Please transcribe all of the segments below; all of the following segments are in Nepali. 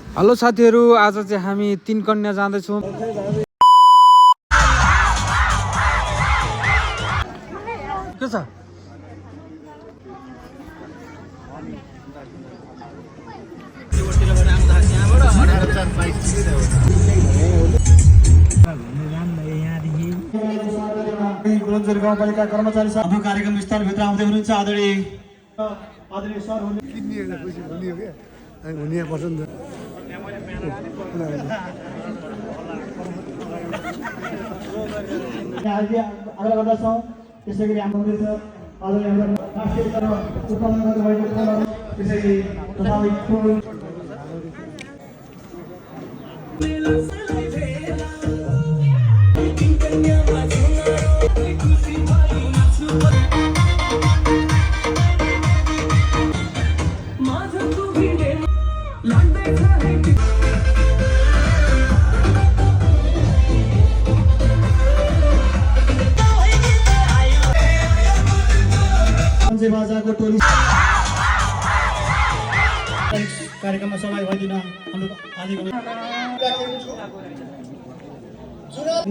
हेलो साथीहरू, आज चाहिँ हामी 3 कन्या जाँदैछौँ। के छ? गाउँपालिका कर्मचारी सभा कार्यक्रम स्थलभित्र आउँदै हुनुहुन्छ। आदरणीय सर हुने पसन्द आग्रह गर्दछौँ। त्यसै गरी हाम्रो बाजाको टोली कार्यक्रममा सहभागी भइदिन हाम्रो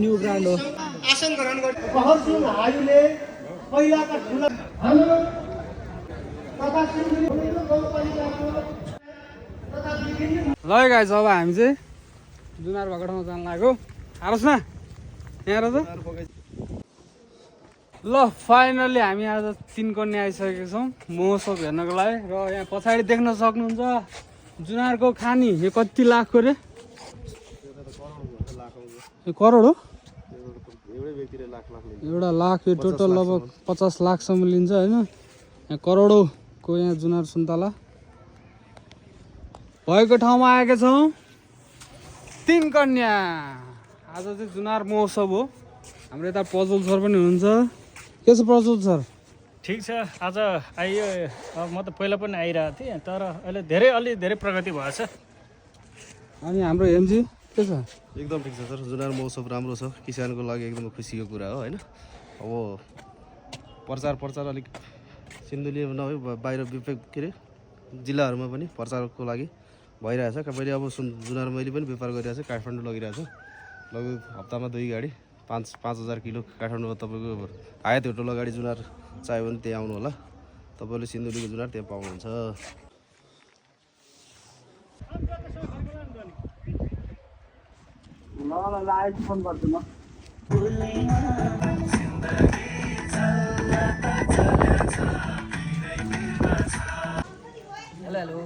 न्यू ब्रान्ड हो। आसन ग्रहण गर्ने प्रहरसिंह आयुले पहिलाका ठुला ल गाइस, अब हामी चाहिँ जुनार भएको ठाउँमा जान लाग्यो। आरोस् न यहाँ र ल फाइनली हामी आज 3 कन्या आइसकेका छौँ महोत्सव हेर्नको लागि। र यहाँ पछाडि देख्न सक्नुहुन्छ जुनारको खानी। यो कति लाखको रे? यो करोड हो? एउटा लाख। यो टोटल लगभग 50 लाखसम्म लिन्छ होइन। यहाँ करोडौँको यहाँ जुनार सुन्तला भएको ठाउँमा आएका छौँ। 3 कन्या। आज चाहिँ जुनार महोत्सव हो। हाम्रो यता प्रज्वल सर पनि हुनुहुन्छ। के छ प्रज्वल सर? ठिक छ। आज आइयो। म त पहिला पनि आइरहेको थिएँ, तर अहिले धेरै प्रगति भएछ। अनि हाम्रो हेमजी के छ? एकदम ठिक छ सर। जुनार महोत्सव राम्रो छ, किसानको लागि एकदम खुसीको कुरा हो होइन। अब प्रचार अलिक सिन्धुली नभए बाहिर के अरे जिल्लाहरूमा पनि प्रचारको लागि भइरहेछ। मैले अब जुनार मैले पनि व्यापार गरिरहेको छु। काठमाडौँ लगिरहेको छु। लगभग हप्तामा 2 गाडी 5,000 किलो काठमाडौँमा तपाईँको आयात होटल अगाडि जुनार चाहियो भने त्यहाँ आउनु होला। तपाईँले सिन्धुलीको जुनार त्यहाँ पाउनुहुन्छ। फोन गर्छु म। हेलो